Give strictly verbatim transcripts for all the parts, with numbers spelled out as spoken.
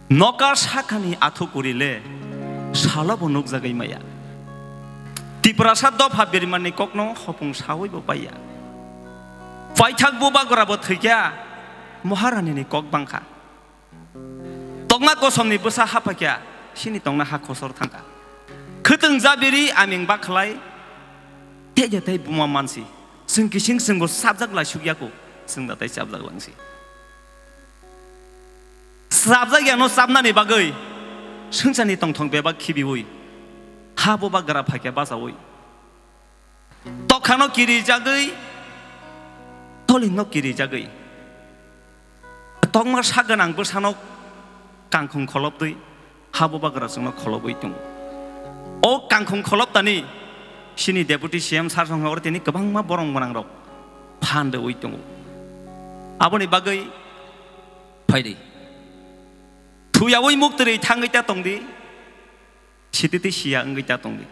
Noka sakani athukurile salobo nukjagwi maya. Tiprasa dopha birimanni kokno hopung sawibo paiya. Paithak bubagrabo thwikya, Maharanini kok bangkha. Tokma kosomni bwsa haphaikya, sini tongna ha khosor thangkha. Khwtwng jabiri aming bakhlai, tei tei buma mansi. Chwng kising chwngbo chapjak laisukya kho, chwng da tei chapjak langsi. Chapjak yano chapnani bagwi, swngcharni tongthok bebak khibiwi, ha bubagra phaikya bachaui. Tokhano kirijagwi, tolingno kirijagwi. Tokma sak gwnang bwsano kangkhung kholoptwi, ha bubagra chwngno kholobwi tongo. O kangkhung kholoptani sini Deputy C M sir songkha oro tini kwbangma borong gwnangrok phan rwui tongo. Aboni bagwi phaidi. Thuyaui muktwrwi thangwi ta tongdi. Sititi siya wngwi ta tongdi.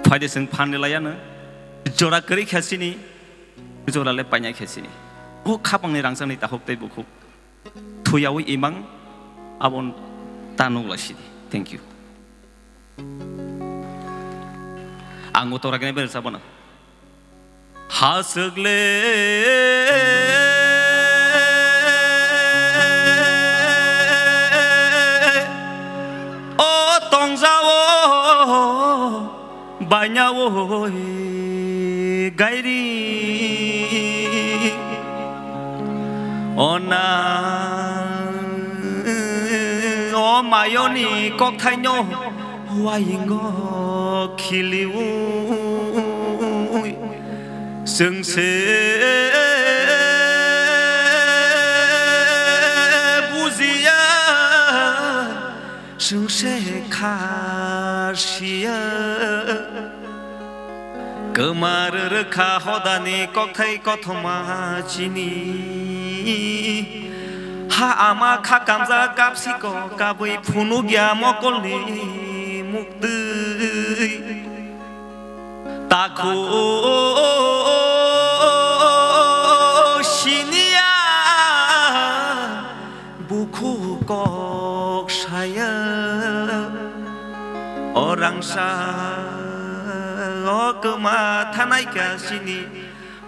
Phaidi chwng phan rwlaiya no. Jora kwrwi kha sini, jora le paina kha sini. O khapangni rangchakni takhuk tei bukhuk. Thuyaui imang abon ta nukla sidi. Thank you. Ang utora kene bel sabana. Haswk le o tongjao bainao gairi ona o mayoni kokthaino waingo khiliui. Chwng se bujiya, chwng se kha siya. Kwmar rwkha hodani kokthai kothoma chini. Ha ama kha kamjak kapsiko kabwi phunukya mokolni muktwi. Takhu siniya bukhu kok saya. O rangsa o kwma thanai ka sini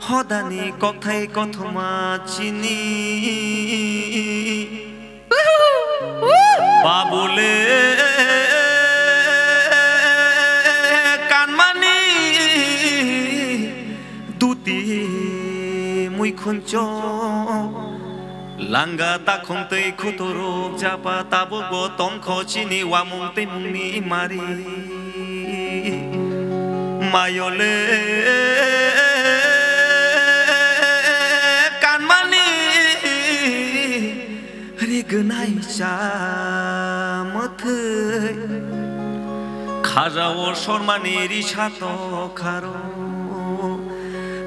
hodani kokthai kothoma chini. Babule kanmani duti muikhuncho langa takhum tei khuturuk japa tabukbo tongkho chini wamung tei mungni mari. Mayole kanmani rignai cha mwthwi. Khajao sormani risa tokharo.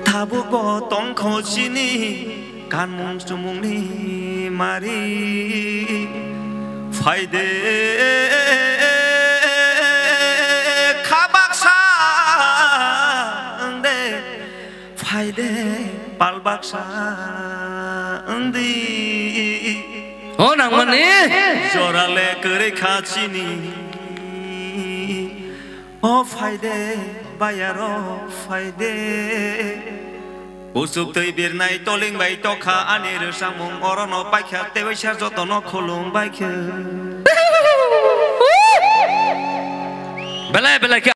Tabukbo tongkho chini kanmung chumungni mari. Phaide khabaksa wngde. Phaide pal baksa wngdi. O nangmani. Jorale kwrwi kha chini. O phaide bayaro phaide. Kuchuk twi birnai toling bai tokha ani rwchapmung orono paikha tei waisa jotono khulum baikha. Belai belai khe.